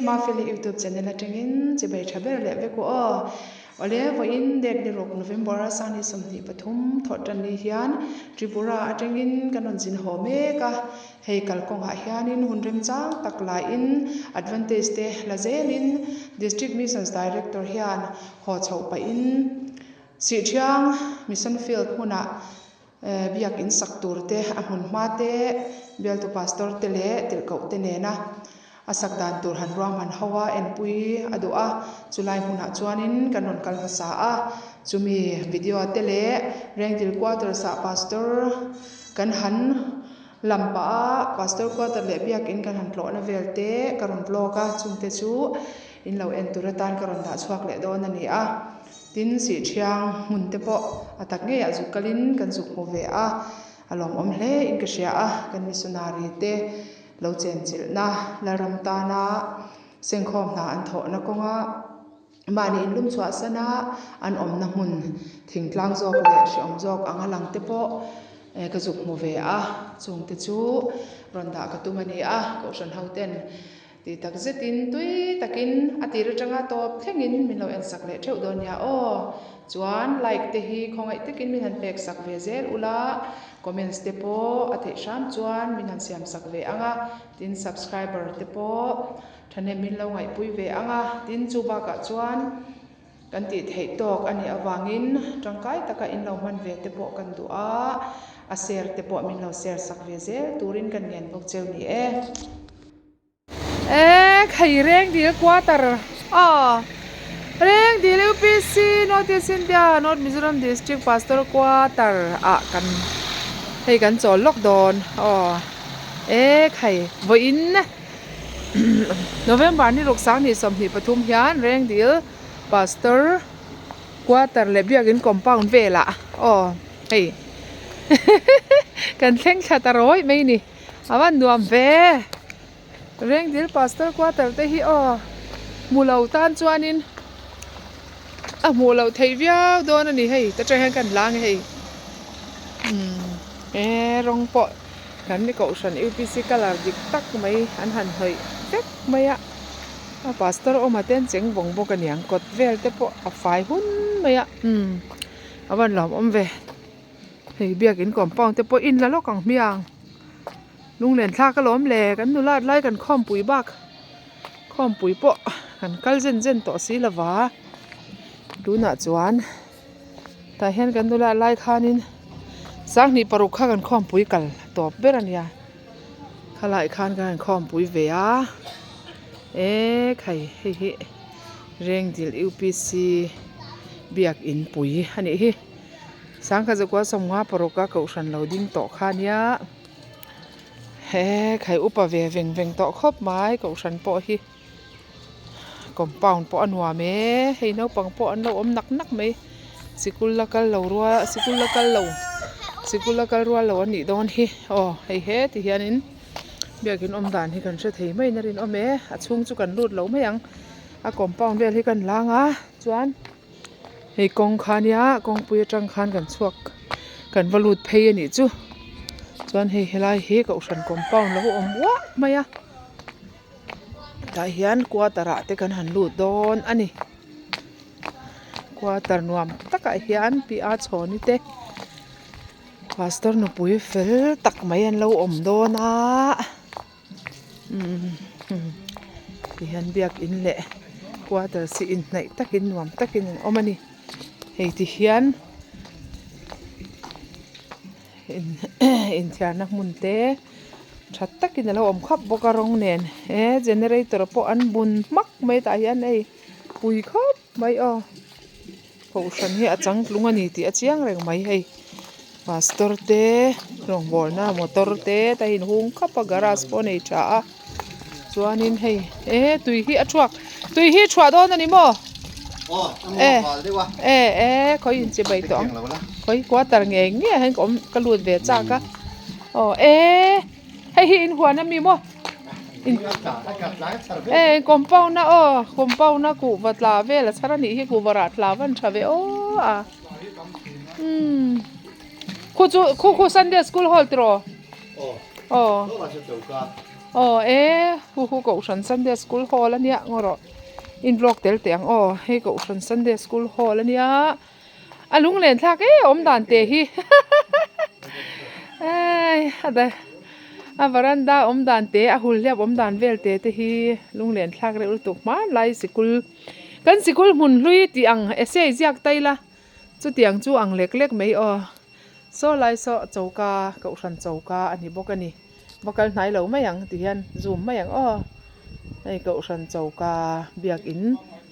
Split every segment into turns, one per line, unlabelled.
Mafeli YouTube channel atangin chibai tha ber leh vek u aw. Awle vawiin date ni ruk November a Sangni 23 thawh tan ni hian Tripura atangin kan rawn zin haw mek a, hei kalkawngah hianin hun remchang tak laiin advantage te la zelin District Missions Director hian haw chhoh pahin Sihthiang Mission Field hmunah Biak in sak tur te, a hmun hma te, bialtu pastor te leh tirhkoh te nena a sak dan tur han ruahman ho a, enpui a duh a, chulai hmunah chuanin kan rawn kal hmasa a, chumi video te leh Rengdil Quarters ah pastor kan han lam pah a, pastor quarter leh biak in kan han tlawhna vel te ka rawn vlog a, chungte chu in lo en tur atan ka rawn dah chhuak leh dawn a ni a. Tin, Sihthiang hmun te pawh a tak ngeiah zuk kalin kan zuk hmu ve a, a lawmawm hle in ka hria a, kan missionary te lo chenchilhna Lalram tana sengkhawm hna an thawhna kawnga mahni inlum chhuahsana an awmna hmun thingtlang zawk leh hreawm zawk anga lang te pawh ka zuk hmu ve a, chungte chu rawn dah ka tum a ni a, Kohhran hoten Tih tak zetin tui takin a tir atanga tawp thlengin min lo ensak leh theuh dawn nia aw. Chuan like te hi khawngaih takin min han pek sak ve zel ula, comments te pawh a theih hram chuan min han siam sak ve ang a, tin subscriber te pawh thahnem min lo ngaihpui ve ang a, tin chu bakah chuan kan tih theih tawk a nih avangin tangkai taka in lo hman ve te pawh kan duh a, a share te pawh min lo share sak ve zel turin kan ngen bawk cheu ni e.
E khai Rengdil quarter aw Rengdil UPC North East India North Mizoram District Pastor quarter ah kan hei kan chawl lawk dawn aw e khai vawiin November ni ruk sang 23 hian Rengdil Pastor quarter leh biakin compound velah aw hei kan thleng thla ta rawih mai a ni. A van nuam ve Rengdil pastor quarter te hi aw hmu lo tan chuanin a hmuh loh theih viau dawn a ni hei ta tang hian kan lang a hei umm he rawng pawh kan ni kohhran upc colour dik tak mai an han hnawih vek mai a a pastor awm a te an cheng vawng bawk a niang kawt vel te pawh a fai hun mai a umm a van lawmawm ve. Hei biakin compound te pawh in la lawk ang hmiang lunglen thlak alawm le kan nulat lai kan khawmpui bak khawmpui pawh kan kal zen zen tawh si lova tunah chuan tah hian kan nulat lai khanin 26 kha kan khawmpui kal tawp ber a nia khalai khan kan han khawmpui ve a e khai hei hi Rengdil U_P_C biakin pui a nih hi. 1956 a kohhran lo ding tawh kha nia he khai upa ve veng veng tawh khawp mai kohhran pawh hi compound pawh a nuam e hei naupang pawh an lo awm nak nak mai sikul la kal lo rual sikul la kal lo sikul la kal rual lo a nih dawn hi aw hei he ti hianin biakin awm dan hi kan hre thei maiin a rinawm e a chhung chu kan lut lo mai ang a compound vel hi kan lang a chuan. Hei kawng kha nia kawngpui atang khan kan chhuak kan va lut phei a nih chu chuan hei helai hi kohhran compound lo awm uah mai a tah hian quarter ah te kan han lut dawn a ni quarter nuam takah hian pi a chhawni te pastor nupui fel tak mai an lo awm dawn a umm tihian biakin leh quarters hi inhnaih takin nuam takin an awm a ni hei ti hian inthiarna hmun te tha takin alo awm khawp bawk a rawng nen he generator pawh an bun hmak mai tah hian hei pui khawp mai aw. Kohhran hi a changtlung a ni tih a chiang reng mai hei pastor te rawngbawlna motor te te a inhung khawp a garage pawh a nei tha a chuanin hei e tui hi a chhuak tui hi chhuah dawn a ni maw e e e khawi in chibai tawh ang khawi quarter ngei ngei ah hian ka awm ka lut ve chak a aw e hei hi inhuan a mi maw. E compound a aw compound a kuhva tla vel a chhar a nih hi kuhva rah tla van tha ve aw a umm khu chu khu khu sunday school hall tiraw aw. Aw e hu hu kohhran Sunday school hall ania ngaw rawh in vlog tel teh ang aw hei kohhran Sunday school hall ania a lunglen thlak em awm dan te hi ai a da a varanda awm dan te a hul hliap awm dan vel te te hi lunglen thlak reuh lutuk hmanlai sikul kan sikul hmun hlui tih ang essay ziak ta ila chutiang chu ang lek lek mai aw. Saw lai saw choka kohhran choka a ni bawk a ni va kal hnai lo mai ang ti hian zoom mai ang aw hei kohhran choka biakin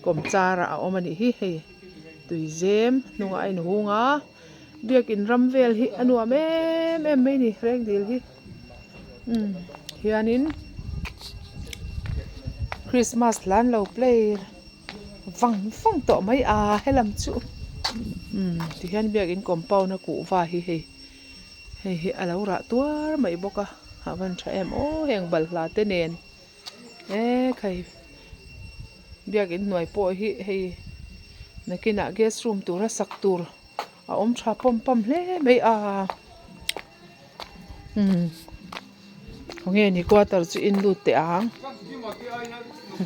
kawm char ah a awm a nih hi hei tui zem hnungah a inhung a biakin ram vel hi a nuam em em mai a ni reng dil hi umm hianin christmas hlan lo play. Vang vang tawh mai a helam chu umm tihian biakin compound a kuhva hi hei hei hi a lo rah tuar mai bawk a a van tha em aw heng balhla te nen e khai biakin hnuai pawh hi hei nakinah guest room tura sak tur a awm tha pawm pawm hle mai a umm. Khawnge ni quarter chu in lut teh ang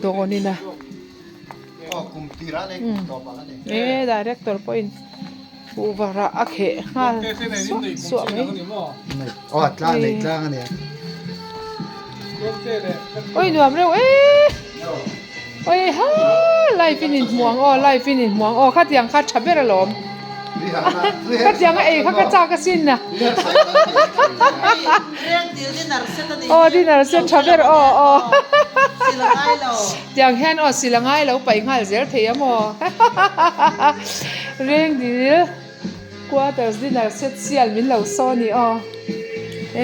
dawn in a e director pawhin kuhva rah a kheh nghal suah suah mai oi nuam reuh e oi ha live in inhmuh ang aw live in inhmuh ang aw khatiang kha tha ber alawm khatiang a ei kha ka chak asin a aw dinner set tha ber aw aw tiang hian aw sil a ngai lo paih nghal zel thei a maw reng dil quarters dinner set sial min lo saw a ni aw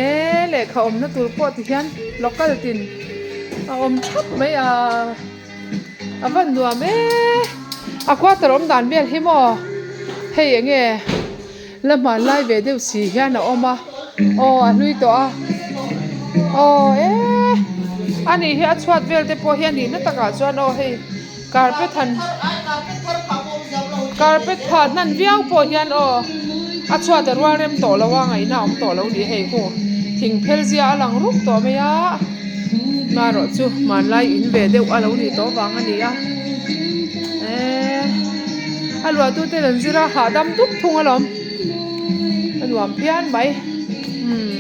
e lehkha awmna tur pawh ti hian local tin a awm thap mai a a van nuam e a quarter awm dan vel hi maw hei eng nge la hmanlai ve deuh si hian a awm a aw a hlui tawh a aw e a nih hi a chhuat vel te pawh hi a nihna takah chuan aw hei carpet han carpet phah hnan viau pawh hian aw a chhuat a rual rem tawh lo a ngaihna a awm tawh lo nih hei hu thing phel zia a lang rup tawh mai a marawh chu hmanlai in ve deuh a lo nih tawh vang a ni a eee a luahtu ten an zir a hahdam dup thung alawm a nuam phian mai umm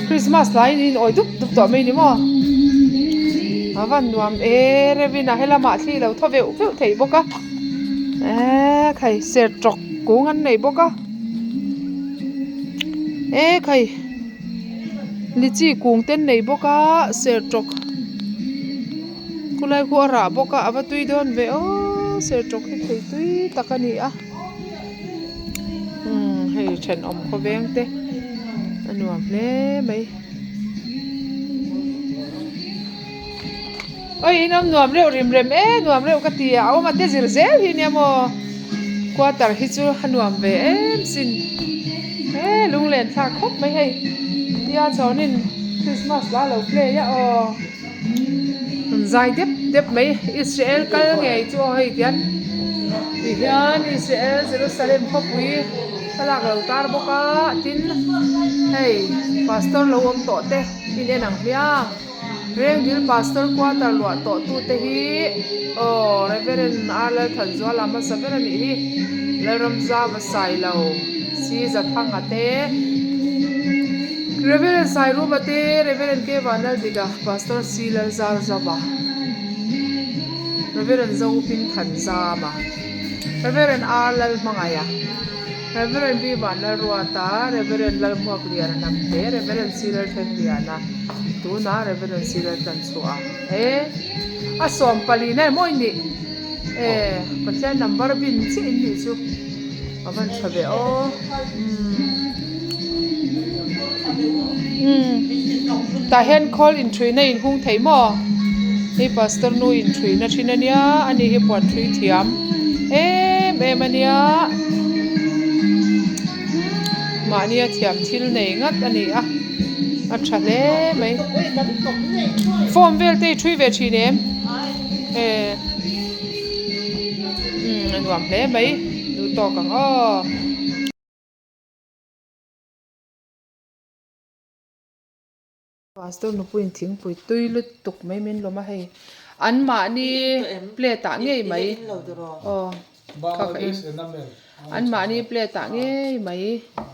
christmas laiin in awi dup dup tawh mai ni maw a van nuam e revin a helamah thli lo thaw veuh veuh thei bawk a eee khai ser tawk kung an nei bawk a e khai lichi kung te an nei bawk a ser tawk khulai khu a rah bawk a a va tui dawn ve aw ser tawk hi thei tui tak a ni a. Umm hei thenawm khawveng te a nuam hle mai awi in awm nuam reuh rim rem e nuam reuh ka ti a a awm a te zir zel hi nia maw quarter hi chu a nuam ve em sin he lunglen thlak khawp mai hei tia chhawnin christmas la lo play a aw. An zai dep dep mai Israel kal ngei chu aw hei tian ti hian Israel Jerusalem khawpui thlalak lo tar bawk a tin hei pastor lo awm tawh te in en ang hmiang Rengdil pastor quarter luah tawh tu te hi aw Reverend R Lalthanzuala hmasa ber a nih hi Lalramzava Sailo si Zathanga te. Rev. Sairuma te, Rev. K. Vanlaldiga, Pastor C. Lalzarzava, Rev. Zopin Thanzama, Rev. R. Lalhmangaia, Rev. B. Vanlalruata, Rev. Lalhmuakliana Hnamte, Rev. C. Lalthengliana, tunah Rev. C. Laltlanchhuah e a sawmpalina emaw i nih e Pathian number bin chiah in nih chu. A van tha ve aw umm tah hian khawl inthuina in hung thei maw hei pastor nu inthuina thin ania ani hi puan thui thiam em em ania mahnia thiam thil nei ngat ani a a tha hle mai form vel te i thui ve thin em e. Umm a nuam hle mai duh tawk ang aw. Pastor nupuiin thingpui tui lutuk mai min lawm a hei an mahni plate ah ngei mai aw kha ka in an mahni plate ah ngei mai aw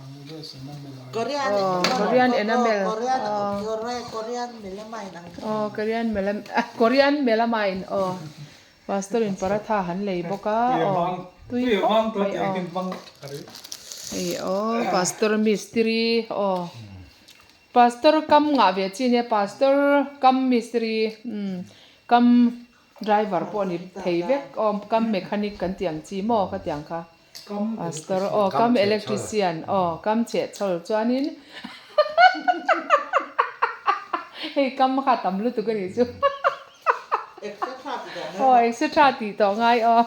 Korean enamel aw aw Korean Korean melamine aw Pastor in paratha han lei bawk a aw tui khawp mai aw hei aw pastor mistiri aw. Pastor kam ngah ve chi nia pastor kam mistiri umm kam driver pawh a ni thei vek aw kam mechanic kan tih ang chi maw ka tih ang kha pastor aw kam electrician aw kam chhehchhawl chuanin hei kam kha tam lutuk a nih chu aw etc tih tawh ngai aw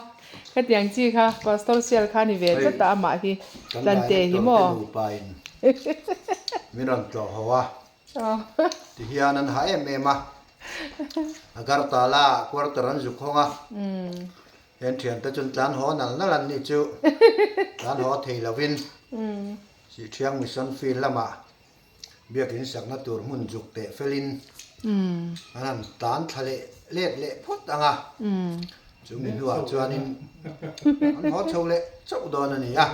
ka tih ang chi kha pastor sial kha a ni ve tlat a amah hi.
Kan
Tlante hi
director te
maw?
nupain min rawn tlawh ho a, tihian an ha em em a, Agartala ah quarter an zuk hawng a, heng thiante chuan tlan haw nal nal an nih chu, tlan haw thei lovin Sihthiang Mission Field lamah Biakin sakna tur hmun zuk teh felin an han tlan thla leh let leh phawt ang a, chumi hnuah chuanin an haw chho leh chauh dawn a ni a.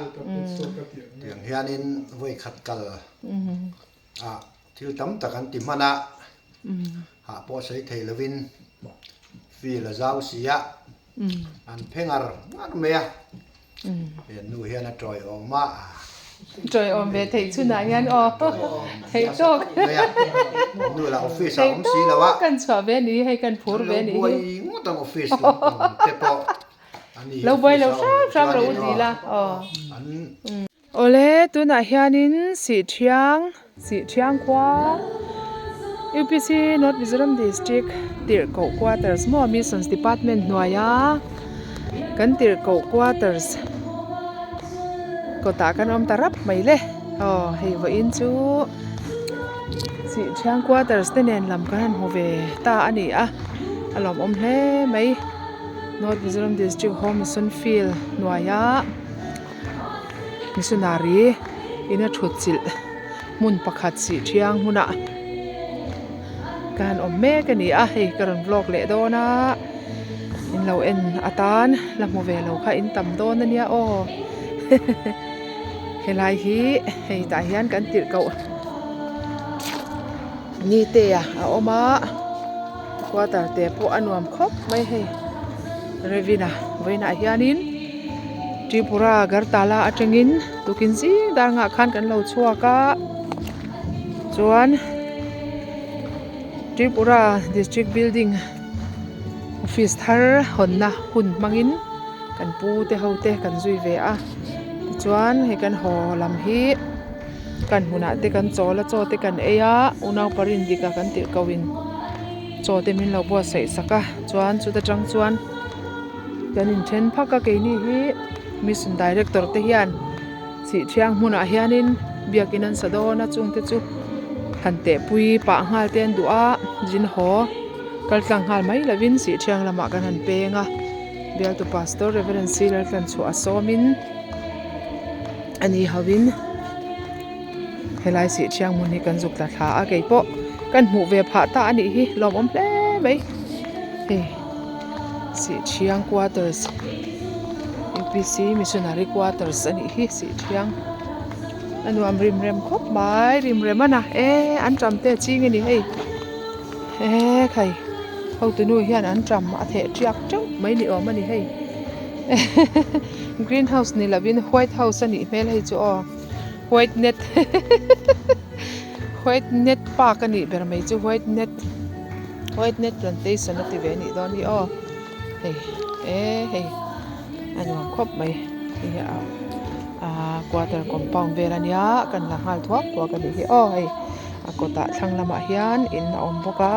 Tiang hianin vawi khat kal ah thil tam tak an ti hman a, hah pawh sawi thei lovin field a zau si a, an phe ngar ngar mai a. He nu hian a tawiawm a.
Tawiawm ve theih chhunah hian aw theih tawk.
Nu lah office ah awm si lo a.
Kan chhuah ve ni hei kan phur ve ni hi.
Lo buai ngawt ang office lampang te pawh.
Lo buai lo hram hram ro u ti la aw. Awle tunah hianin Sihthiang Sihthiang khua UPC North Mizoram District Tirhkoh Quarters maw Missions Department hnuaia kan Tirhkoh Quarters kawtah kan awm ta rap mai le aw hei vawiin chu Sihthiang Quarters te nen lam kan han hmu ve ta a ni a a lawmawm hle mai North Mizoram District Home Mission Field hnuaia. Missionary in a thut chilh hmun pakhat sih thiang hmunah ka han awm mek a ni a hei ka rawn vlog leh dawn a in lo en atan la hmu ve lo kha in tam dawn a nia aw helai hi hei tah hian kan tirh koh nite a a awm a quarter te pawh a nuam khawp mai hei Revina vawiinah hianin. Tripura Agartala atangin tukin zing dar nghah khan kan lo chhuak a chuan Tripura district building office thar hawnna hun hmangin kan pu te ho te kan zui ve a tichuan hei kan haw lam hi kan hmunah te kan chawl a chaw te kan ei a unau parin dika kan tirh ko in chaw te min lo buatsaih sak a chuan chuta tang chuan. Kan inthen phak a keini hi mission director te hian chih thiang hmunah hianin biakin an sa dawn a chungte chu han tehpui pah nghal te an duh a zin haw kal tlang nghal mai lovin chih thiang lamah kan han peng a bialtu pastor reverend silar tlan chhuah a sawmin a ni hovin helai sih thiang hmun hi kan zuk tla thla a keipawh kan hmuh ve phah ta a nih hi lawmawm hle mai hei. Sihthiang quarters U_P_C missionary quarters a nih hi Sihthiang a nuam rim rem khawp mai rim rem a na e an ṭam te a ching a ni hei e khai hotunu hian an ṭam a theh ṭiak ṭeuh mai ni awm a ni hei green house ni lovin white house a nih hmel hei chu aw white net white net park a nih ber mai chu white net. White net plantation a ti ve anih dawn hi aw hei e hei a nuam khawp mai hei hi a aaa quarter compound vel a nia kan la nghal thuak thuak a nih hi aw hei a kawtah thlang lamah hian in a awm bawk a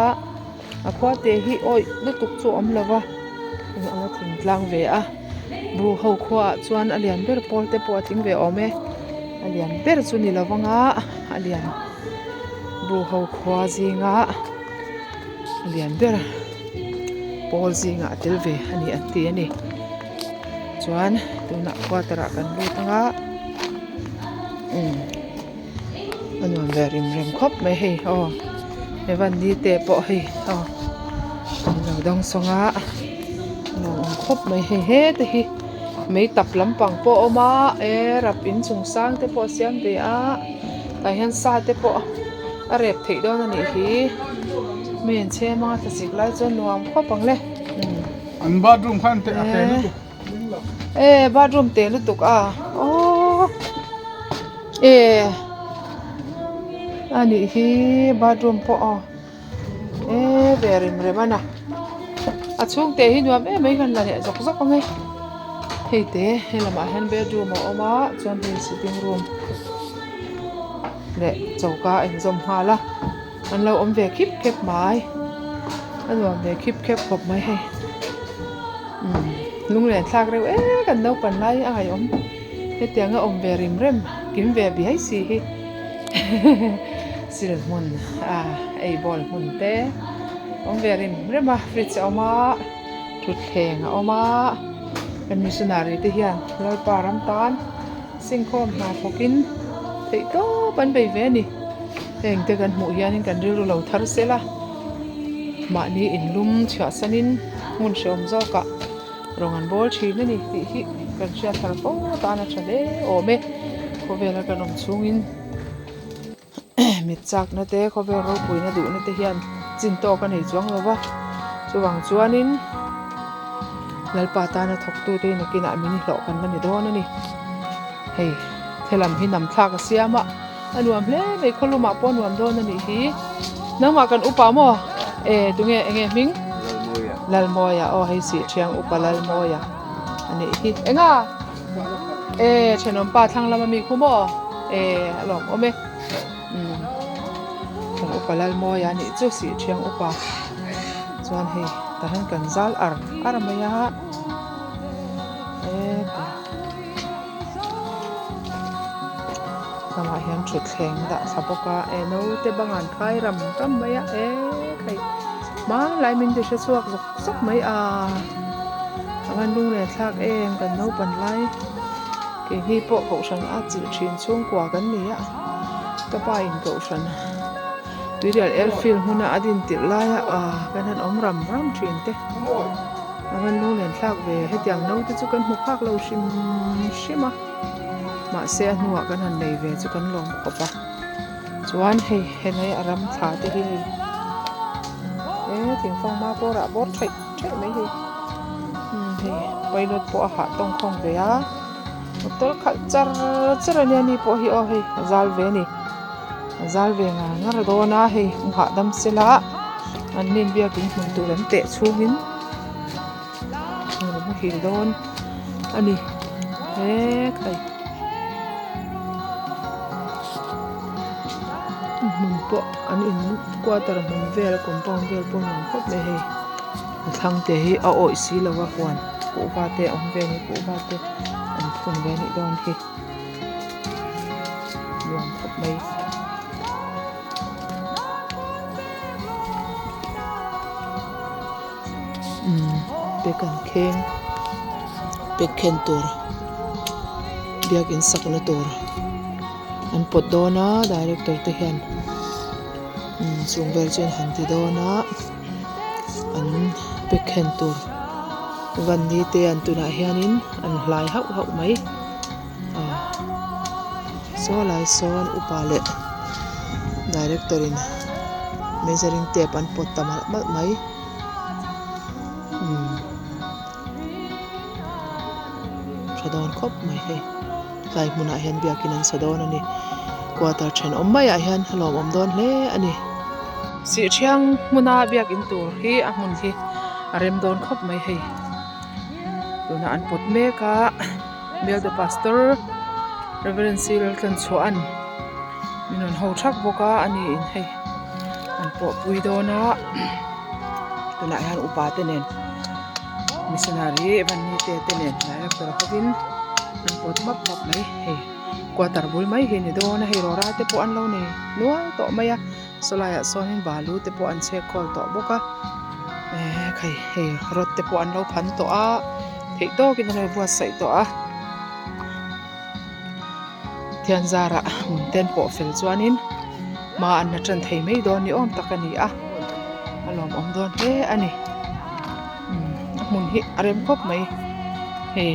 a khua te hi awih lutuk chu a awm lo va eng anga thing tlang ve a bru ho khuaah chuan a lian ber pawl te pawh a tling ve awm e a lian ber chu ni lo vang a a lian bru ho khua zinga. A lian ber pawl zingah a tel ve a ni an ti a ni chuan tunah quarter ah kan lut ang a umm a nuam ve rim rem khawp mai hei aw. Evan ni te pawh hei aw an lo dawng sawng a nuam awm khawp mai hei hete hi mei tap lampang pawh a awm a e rap inchung sang te pawh a siam ve a tah hian sa te pawh a rep theih dawn a nih hi mi an chhem anga thlasik lai chuan nuam khawp ang le
An bathroom khan te a te lutuk.
E bathroom te lutuk a aww e a nih hi bathroom pawh aw e ve rem rem a na a chhung te hi nuam em mai kan la leh zawk zawk ang e hei te he lamah hian bedroom a awm a chuan hei sitting room leh choka a inzawm nghal a. An lo awm ve khip khep mai a nuam ve khip khep khawp mai hei umm lunglen thlak reuh e kan naupan lai a ngaihawm hetiang a awm ve rim rem kim ve biai si hi sil hmun a ei bawl hmun te awm ve rim rem a fridge a awm a thutthleng a awm a kan missionary te hian Lalpa ram tan. Singkhawm hna thawkin theih tawp an bei ve a ni. Heng te kan hmuh hianin kan rilru lo thar sel a, mahni inlum chhiahsanin hmun hrehawm zawkah rawng an bawl thin a ni tih hi kan hriat thar fo atan a tha hle awm e. Khawvela kan awm chhungin mit chakna te khawvel ropuina duhna te hian chin tawk a nei chuang lo va, chuvang chuanin Lalpa tana thawktute hi nakinah min hlawh kan la ni dawn a ni. Hei helam hi nam thlak a siam a, a nuam hle mai khawlumah pawh a nuam dawn a nih hi. Nangmah kan upa maw? E tunge enge hming?
Lalmawia.
Lalmawia aw hei sih thiang upa Lalmawia a nih hi. Enga? E thenawm pa thlang lama mi khu maw? E a lawm awm e. Umm kan upa Lalmawia a nih chu sih thiang upa chuan hei tah hian kan zal ar ar mai a e lamah hian thutthleng a dah thla bawk a e naute bang an khai ram ram mai a e khai hmanlai min ti hre chhuak zawk zawk mai a a van lunglen thlak em kan naupan lai keini pawh kohhran a chilh thin chhungkua kan ni a ka pa in kohhran tuirial airfield hmuna a din tirh laia ah kan han awm ram ram thin te a van lunglen thlak ve hetiang naute chu kan hmu phak lo hrim hrim a mahse a hnuah kan han nei ve chu kan lawm khawp a. Chuan hei helai a ram thla te hi hei e thingfang hma pawh rah bawr theih theih mai hei umm hei pilot pawh a hah tawng khawng ve a motor khalh char char a nia ni pawh hi aw hei a zal ve a ni a zal ve ngar ngar dawn a hei hmu hahdam sela an nin biakin hmun tur an teh chhungin a muhil dawn a ni he khai hmun pawh an in quarter hmun vel compound vel pawh nuam khawp mai hei a thlang te hi a awih si lo a huan kuhva te a awm ve a ni kuhva te an phun ve a nih dawn hi nuam khawp mai. Umm bag an kheng bag khen tur biakin sakna tur an pawt dawn a director te hian umm chung vel chu an han ti dawn a an bag khen tur van ni te an tunah hianin an hlai hauh hauh mai ah saw lai sawn upa leh director in measuring tape an pawt ta malh malh mai umm tha dawn khawp mai hei tlai hmunah hian biakin an sa dawn a ni quarter thenawm maiah hian a lawmawm dawn hle a ni. Sihthiang hmuna biakin tur hi a hmun hi a rem dawn khawp mai hei tuna an pawt mek a. Bialte Pastor Reverend C Laltlanchhuahan min rawn ho thak bawk a ani in hei an pawh pui dawn a tunah hian upa te nen missionary Evanni te te nen director hovin an pawt map map mai hei quarter bul mai hi a ni dawn a hei rawra te pawh an lo nei nual tawh mai a. Saw laiah sawnin balu te pawh an chhek khawl tawh bawk a ehh khai hei rod te pawh an lo phan tawh a theih tawkin an lo buatsaih tawh a thian zarah hmun te an pawh fel chuanin Hma an la tan thei mai dawn ni awm tak a ni a, a lawmawm dawn hle a ni. Umm a hmun hi a rem khawp mai hei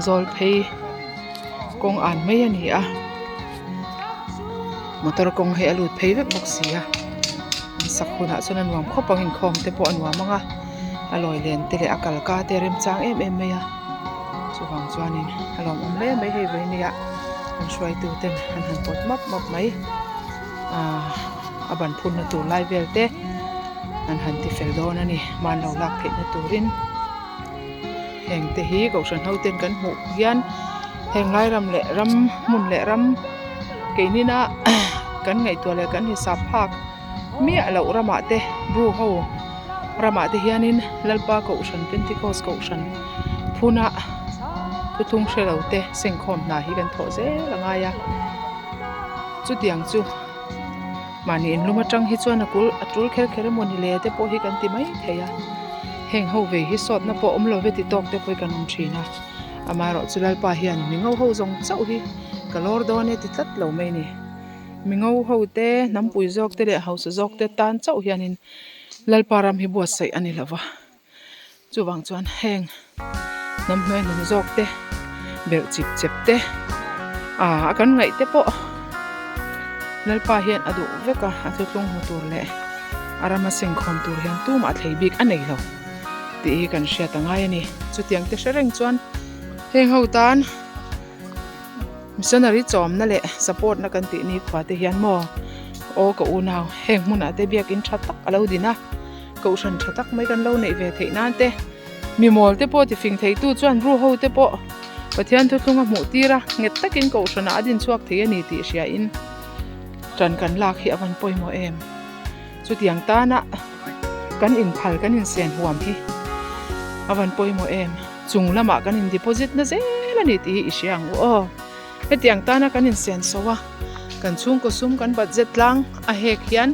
zawl phei kawng an mai a ni a motor kawng hi a lut phei vek bawk si a an sak hunah chuan a nuam khawp ang inkhawm te pawh a nuam ang a a lawi len te leh a kal ka te a remchang em em mai a chuvang chuanin a lawmawm hle mai hei vawi nia an hruaitu ten an han pawt map map mai ahh a ban phunna tur lai vel te an han ti fel dawn a ni hmanlo lak theihna turin. Heng te hi kohhran ho ten kan hmuh hian heng lai ram leh ram hmun leh ram keinina kan ngaihtuah leh kan hisap phak miah loh ramah te bru ho ramah te hianin Lalpa kohhran Pentecost kohhran phuna thuthlung hre lo te sengkhawm hna hi kan thawh zel a ngai a chutiang chu. Mahni inlum atang hi chuan a kul a tul kher kher emaw ni le te pawh hi kan ti mai thei a, heng ho ve hi sawtna pawh awm lo ve ti tawk te pawh hi kan awm thin a, amaherawh chu Lalpa hian mingo ho zawng chauh hi ka lawr dawn e ti tlat lo mai a ni. Mingo ho te, hnampui zawk te leh hausa zawk te tan chauh hianin Lalpa ram hi buatsaih a ni lo va. Chuvang chuan heng hnam hnuai hnam zawk te belh chip chep te ah a kan ngaih te pawh Lalpa hian a duh vek a a thuthlung hmu tur leh a rama sengkhawm tur hian tumah a thlei bik a nei lo tih hi kan hriat a ngai a ni. Chutiang te hre reng chuan heng ho tan Missionary chawmna leh support na kan tih ni khua te hian maw aw ka unau heng hmunah te biakin tha tak a lo din a. Kohhran tha tak mai kan lo neih ve theih nan te, mi mawl te pawh tifing theitu chuan ru ho te pawh Pathian thuthlung a hmuh tir a, nghet takin kohhranah a din chhuak thei a ni tih hriain ṭan kan lak hi a van pawimawh em. Chutiang tana kan inphal kan insen huam hi a van pawimawh em. Chung lamah kan in deposit na zel a ni tih hi i hria ang u aw. Hetiang tana kan insen so a, kan chhungkaw sum kan budget tlang a hek hian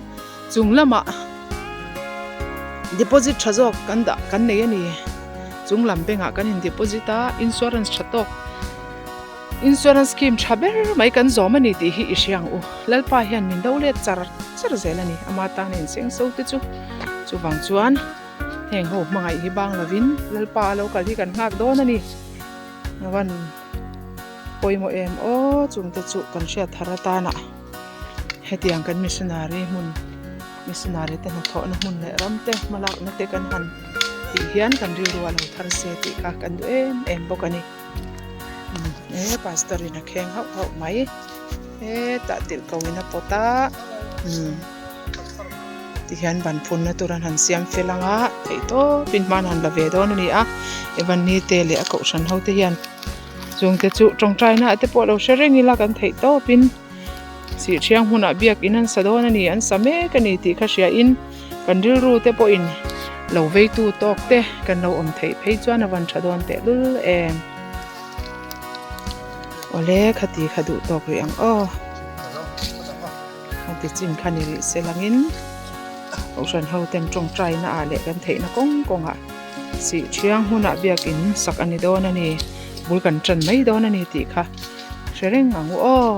Chung lamah deposit tha zawk kan dah kan nei a ni. Chung lam bengah kan in deposit a, insurance tha tawk insurance scheme tha ber mai kan zawm a ni tih hi i hria ang u. Lalpa hian min do let char char zel a ni. Ama tan a inseng so te chu. Chuvang chuan heng ho hmangaih hi bang lovin Lalpa a lo kal hi kan nghak dawn a ni. Avan pawimawh em aw chungte chu kan hriat thar atana. Hetiang kan missionary hmun missionary te hnathawhna hmun leh ram te hmalakna te kan han tih hian kan rilru a lo thar se tih kha kan duh em em bawk a ni. E pastor in a kheng hauh hauh mai hetah tirh ko in a pawt a umm tihian ban phunna tur an han siam fel ang a theihtawpin hma an han la ve dawn a ni a Evan ni te leh a kohhran ho te hian chungte chu tawngtaina te pawh lo hre reng ila kan theihtawpin. Sihthiang hmunah biakin an sa dawn a ni, an sa mek a ni tih kha hriain kan rilru te pawhin lo veitu tawk te kan lo awm theih phei chuan a van tha dawn tehlul em. Awle khati kha duh tawk rih ang aw. Khati chin kha ni rih se langin Kohhran ho ten tawngtaina ah leh kan theihna kawng kawngah Sihthiang hmunah biakin sak a ni dawn a ni, bul kan tan mai dawn a ni tih kha hre reng ang u aw.